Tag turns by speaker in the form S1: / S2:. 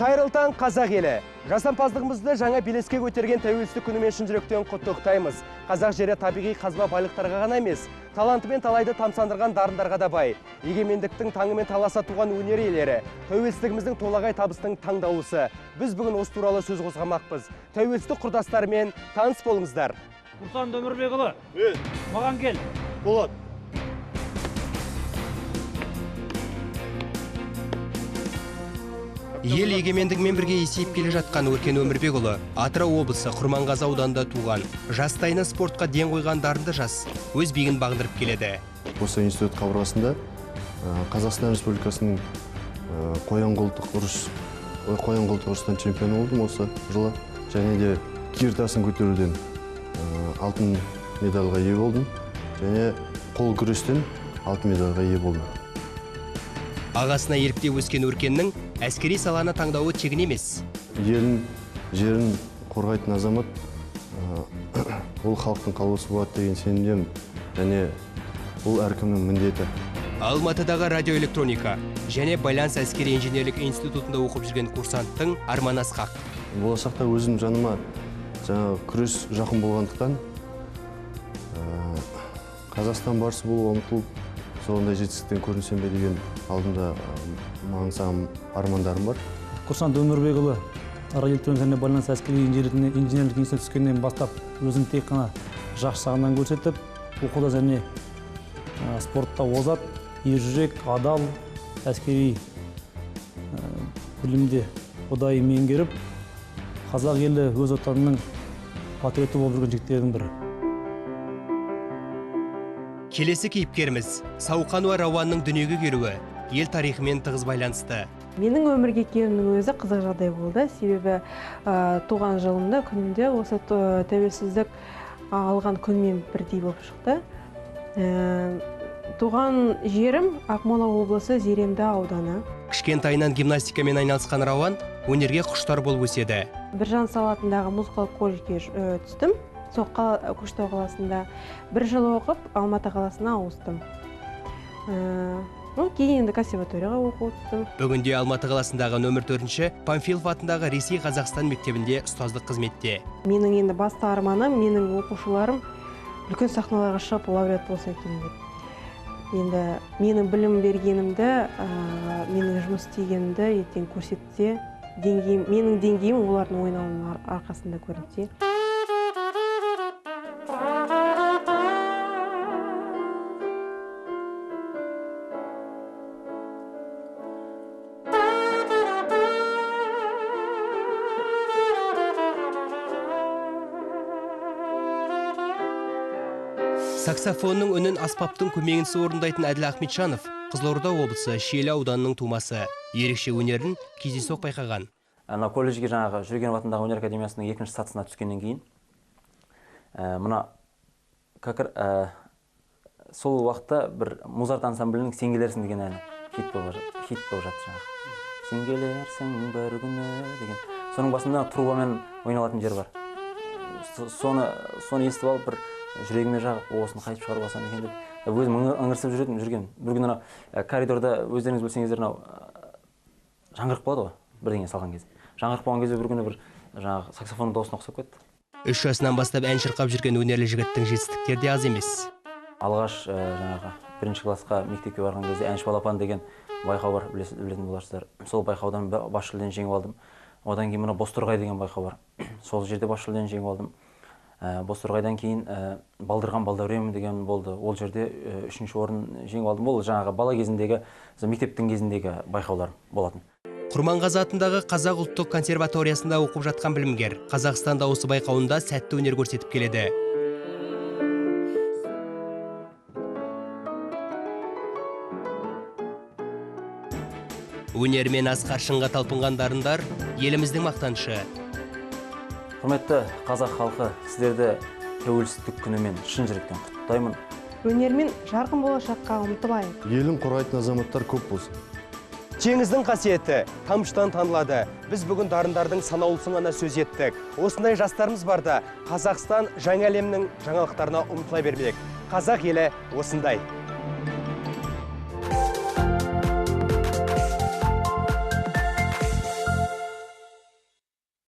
S1: Қайырлы таң, қазақ елі! Жасампаздығымызды жаңа белеске көтерген тәуелсіздік күнімен шын жүректен құттықтаймыз. Қазақ жері табиғи қазба байлықтарға ғана емес, талантымен талайды тамсандырған дарындарға да бай. Егемендіктің таңымен таласа туған өнер иелері, тәуелсіздігіміздің толағай табыстың таңдаулысы. Біз бүгін осы туралы сөз қозғамақпыз. Тәуелсіздік құрдастарымен таныс болыңыздар.
S2: Курсант Өмірбекұлы, маған кел.
S3: Болады.
S1: Ел егемендігімен бірге есейіп келе жатқан Өркен Өмірбекұлы Атырау облысы Құрманғазы ауданында туған. Жастайынан спортқа ден қойған дарынды жас өз биігін бағындырып келеді.
S3: Осы институт қабырғасында Қазақстан Республикасының қоян-қолтық ұрыстан чемпионы болдым осы жылы. Және де гир тасын көтеруден алтын медальға ие болдым. Және қол күрестен алтын медальға ие болдым.
S1: Ағасына еліктеп өскен Өркеннің әскери саланы таңдауы тегін емес.
S3: Елін, жерін қорғайтын азамат, ол халықтың қалаулысы болады деген сенімдемін. Және бұл әркімнің міндеті.
S1: Алматыдағы радиоэлектроника және байланыс әскери инженерлік институтында оқып жүрген курсанттың арманы асқақ.
S3: Болашақта өзім жаныма жаңағы күрес жақын болғандықтан Қазақстан барысы болуға ұмтылып, сондай жетістіктен көрінсем бе деген алдымда маңсам армандарым бар.
S2: Курсант Өмірбекұлы радиоэлектроника және байланыс әскери инженерлік институтына түскеннен бастап өзін тек қана жақсы жағынан көрсетіп, оқуда және спортта озат, ержүрек, адал, әскери білімде ұдайы меңгеріп, қазақ елі өз отанының патриоты болып жүрген жігіттердің бірі.
S1: Келесі кейіпкеріміз Сауқанова Рауанның дүниеге келуі ел тарихымен тығыз байланысты.
S4: Менің өмірге келуімнің өзі қызық жағдай болды. Себебі туған жылымда күнімде осы тәуелсіздік алған күнмен бірдей болып шықты. Туған жерім Ақмола облысы Зеренді ауданы.
S1: Кішкентайынан гимнастикамен айналысқан Рауан өнерге құштар болып өседі.
S4: Біржан сал атындағы музыкалық колледжге түстім. Сол Көкшетау қаласында бір жыл оқып, Алматы қаласына ауыстым. Кейін енді консерваторияға оқуға түстім.
S1: Бүгінде Алматы қаласындағы нөмір 4-ші Панфилов атындағы Ресей-Қазақстан мектебінде ұстаздық қызметте.
S4: Менің енді басты арманым, менің оқушыларым үлкен сахналарға шығып лауреат болса екен деп. Енді менің білім бергенімді, менің жұмыс істегенімді ертең көрсетсе, менің деңгейім олардың ойнауының арқасында көрінсе.
S1: Саксофонның үнін аспаптың көмегінсіз орындайтын Әділ Ахметжанов Қызылорда облысы Шиелі ауданының тумасы. Ерекше өнерін кездейсоқ байқаған.
S5: Ана колледжге жаңағы Жүргенов атындағы өнер академиясының екінші сатысына түскеннен кейін мына сол уақытта бір Музарт ансамблінің «Сен келерсің» деген әні хит болып жатты жаңағы. «Сен келерсің бір күні» деген. Соның басында трубамен ойналатын жер бар. Соны естіп алып бір жүрегіме жағып, осыны қайтып шығарып алсам екен деп өзім ыңырсып жүрген. Бір күні анау коридорда өздеріңіз білсеңіздер анау жаңғырық болады ғой, бірдеңе салған кезде. Жаңғырық болған кезде бір күні бір жаңағы саксофонның дауысына ұқсап кетті.
S1: 3 жасынан бастап ән шырқап жүрген өнерлі жігіттің жетістіктері де аз емес.
S5: Алғаш жаңағы бірінші классқа мектепке барған кезде әнші балапан деген байқау бар, білетін боларсыздар. Сол байқаудан бас жүлдені жеңіп алдым. Одан кейін мына Бозторғай деген байқау бар. Сол жерде бас жүлдені жеңіп алдым. Бозторғайдан кейін Балдырған балдәурен деген болды. Ол жерде 3-ші орын жеңіп алдым. Ол жаңағы бала кезіндегі, мектептің кезіндегі байқаулар болатын.
S1: Құрманғазы атындағы Қазақ ұлттық консерваториясында оқып жатқан білімгер Қазақстан дауысы байқауында сәтті өнер көрсетіп келеді. Өнермен асқар шыңға талпынған дарындар еліміздің мақтанышы.
S5: Құрметті қазақ халқы, сіздерді тәуелсіздік күнімен шын жүректен құттықтаймын.
S4: Өнермен жарқын болашаққа ұмтылайық.
S3: Елін қорғайтын азаматтар көп болсын.
S1: Теңіздің қасиеті тамшыдан танылады. Біз бүгін дарындардың санаулысын ғана сөз еттік. Осындай жастарымыз барда Қазақстан жаңа әлемнің жаңалықтарына ұмтыла бермек. Қазақ елі осындай.